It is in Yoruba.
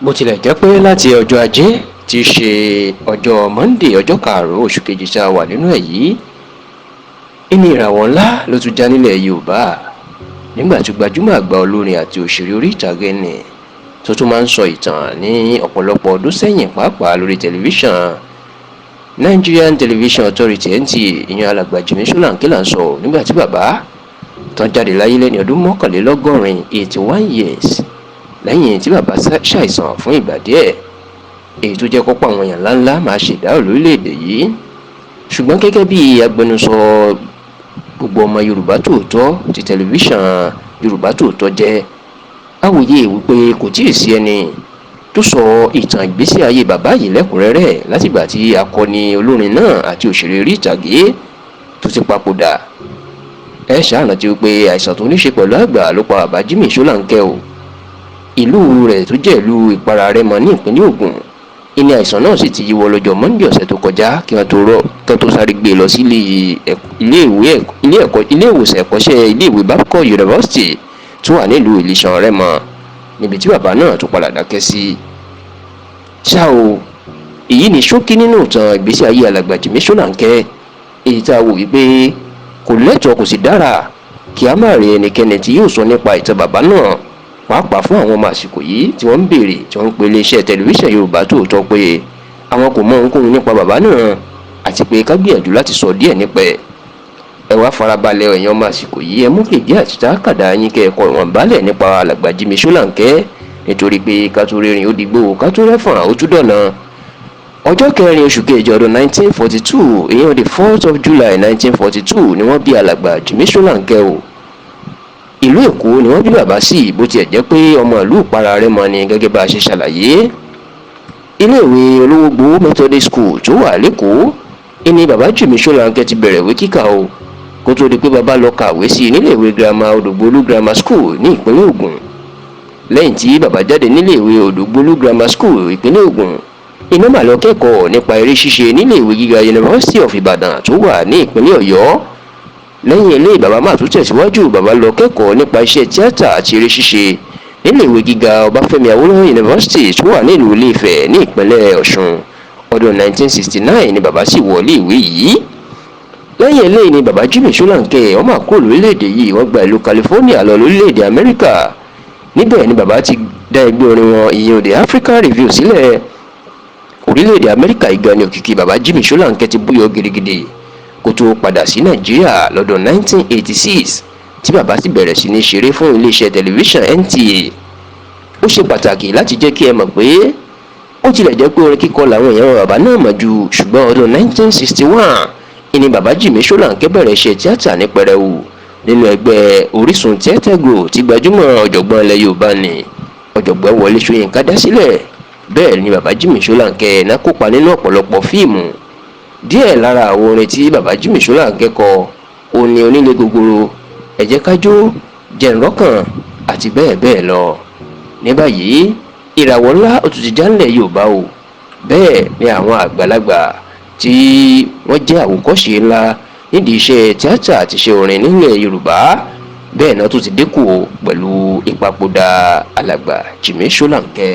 Bó tilẹ̀ jẹ́ pé láti ọjọ́ Ajé tí í ṣe ọjọ́ Monday, ọjọ́ 5 oṣù kejì tá a wà nínú ẹ̀ yìí, ìní ìràwọ̀ ńlá ló tún já nílẹ̀ Yorùbá, nígbà tí gbajúmọ̀ àgbà olórin àti òṣèré orí ìtàgé nì tó tún máa ń sọ ìtàn ní ọ̀pọ̀lọpọ̀ ọdún sẹ́yìn, pàápàá lórí tẹlifíṣàn Nigerian Television Authority, NTA, ìyẹn alàgbà Jìmí Ṣólánkẹ́ là ń sọ, nígbà tí bàbá tán jáde láyé lẹ́ni ọdún 81, 81 years, lẹ́yìn tí bàbá ṣàìsàn fún ìgbà díẹ̀, èyí tó jẹ́ kọ́pọ̀ àwọn èèyàn ńláńlá máa ṣèdárò lórílẹ̀‐èdè yìí. Ṣùgbọ́n gẹ́gẹ́ bí agbẹnusọ gbogbo ọmọ Yorùbá Tòótọ́ ti tẹlifíṣàn Yorùbá Tòótọ́ jẹ́ àwòye wípé kò tíì sí ẹni tó sọ ìtàn ìgbésí ayé bàbá yìí lẹ́kùnrẹ́rẹ́ látìgbà tí akọni olórin náà àti òṣèré orí ìtàgé tó ti papòdà. Ẹ ṣàrántí wípé àìsàn tó ní ṣe pẹ̀lú àgbà ló pa bàbá Jimmy Ṣólánkẹ́ o. Ìlú rẹ̀ tó jẹ́ ìlú Ìpara Rẹ́mọ ní ìpínlẹ̀ Ògùn ìní àìsàn náà sì ti yíwọ́ lọ́jọ́ Monday ọ̀sẹ̀ tó kọjá, kí wọ́n tó rọ kí wọ́n tó sáré gbé e lọ sí ilé ẹ̀kọ́, ilé ìwòsàn ẹ̀kọ́ṣẹ́ iléèwé Babcock University tó wà nílùú Ìlíṣàn Rẹ́mọ, níbi tí bàbá náà tó padà dákẹ́ sí. Ṣá o, èyí ni ṣókí nínú ìtàn ìgbésí ayé alàgbà Jìmí Ṣólánkẹ́, èyí tá a wò wípé kò lẹ́tọ̀ọ́, kò sì dára kí a má rí ẹnikẹ́ni tí yóò sọ nípa ìtàn bàbá náà, pàápàá fún àwọn ọmọ àsìkò yìí tí wọ́n ń béèrè, tí wọ́n ń pe iléeṣẹ́ tẹlifíṣàn Yorùbá Tòótọ́ pé àwọn kò mọ ohunkóhun nípa bàbá náà, àti pé ká gbìyànjú láti sọ díẹ̀ nípa ẹ̀. Ẹ wá farabalẹ̀, ẹ̀yin ọmọ àsìkò yìí, ẹ mú gègé àti tákàdá yín, kẹ́ ẹ kọ ìwọ̀n balẹ̀ nípa alàgbà Jìmí Ṣólánkẹ́, nítorí pé ká tó rìnrìn ó digbó, ká tó rẹ́fọ̀n ó tún dọ̀nà. Ọjọ́ 4 oṣù kejì ọdún 1942, ìyẹn the 4th of July 1942, ni wọ́n bí alàgbà Jìmí Ṣólánkẹ́ o. Ìlú Èkó ni wọ́n bí bàbá sí, bó tiẹ̀ jẹ́ pé ọmọ ìlú Ìpara Rẹ́mọ ni, gẹ́gẹ́ bá a ṣe ṣàlàyé. Iléèwé Olówógbó Methodist School tó wà lÉkòó ìní bàbá Jìmí Ṣólánkẹ́ ti bẹ̀rẹ̀ ìwé kíkà o, kó tó di pé bàbá lọ kàwé sí i níléèwé girama Odògbolú Grammar School ní ìpínlẹ̀ Ògùn. Lẹ́yìn tí bàbá jáde níléèwé Odògbolú Grammar School, ìpínlẹ̀ Ògùn, iná mà lọ kẹ́kọ̀ọ́ nípa eré ṣíṣe níléèwé gíga University of Ibadan tó wà ní ìpínlẹ̀ Ọ̀yọ́. Lẹ́yìn eléyìí, bàbá máa tún tẹ̀síwájú, bàbá lọ kẹ́kọ̀ọ́ nípa iṣẹ́ tíátà àti eré ṣíṣe níléèwé gíga Ọbáfẹ́mi Awólọ́wọ̀ University tó wà nílùú Ilé-Ifẹ̀ ní ìpínlẹ̀ Ọ̀ṣun. Ọdún 1969 ni bàbá sì wọ iléèwé yìí. Lẹ́yìn eléyìí ni bàbá Jimmy Ṣólánkẹ́ wọ́n máa kúrò lórílẹ̀‐èdè yìí, wọ́n gba ìlú California lọ lórílẹ̀‐èdè Amẹ́ríkà. Níbẹ̀ ni bàbá ti dá ẹgbẹ́ orin wọn, ìyẹn The African Review, sílẹ̀. Orílẹ̀‐èdè Amẹ́ríkà ìgbà ni òkìkí bàbá Jimmy Ṣólánkẹ́ ti búyọ gidigidi, kó tó padà sí Nàìjíríà lọ́dún 1986, tí bàbá sì bẹ̀rẹ̀ sí ní ṣeré fún iléeṣẹ́ tẹlifíṣàn NTA. Ó ṣe pàtàkì láti jẹ́ kí ẹ mọ̀ pé ó tilẹ̀ jẹ́ pé orin kíkọ làwọn èèyàn bàbá náà mọ̀ jù, ṣùgbọ́n ọdún 1961 ìní bàbá Jìmí Ṣólánkẹ́ bẹ̀rẹ̀ iṣẹ́ tíátà ní pẹrẹwu nínú ẹgbẹ́ Orísun Theatre Group tí gbajúmọ̀ ọ̀jọ̀gbọ́n ilẹ̀ Yorùbá ní ọ̀jọ̀gbọ́n Wọlé Ṣóyínká dá sílẹ̀. Bẹ́ẹ̀ ni bàbá Jìmí Ṣólánkẹ́ náà kópa nínú ọ̀pọ̀lọpọ̀ fíìmù. Díẹ̀ lára àwọn orin tí bàbá Jìmí Ṣólánkẹ́ kọ òní: Onílé Gogoro, Ẹ Jẹ́ Ká Jó, Jẹ̀ǹrọ́kàn àti bẹ́ẹ̀ bẹ́ẹ̀ lọ. Ní báyìí, ìràwọ̀ ńlá ó tún ti já ńlẹ̀ Yorùbá o. Bẹ́ẹ̀ ni àwọn àgbàlagbà tí wọ́n jẹ́ àwòkọ́ṣe ńlá nídìí iṣẹ́ tíátà àti iṣẹ́ orin nílẹ̀ Yorùbá, bẹ́ẹ̀ náà tó ti dínkù pẹ̀lú ìpapòdà alàgbà Jìmí Ṣólánkẹ́.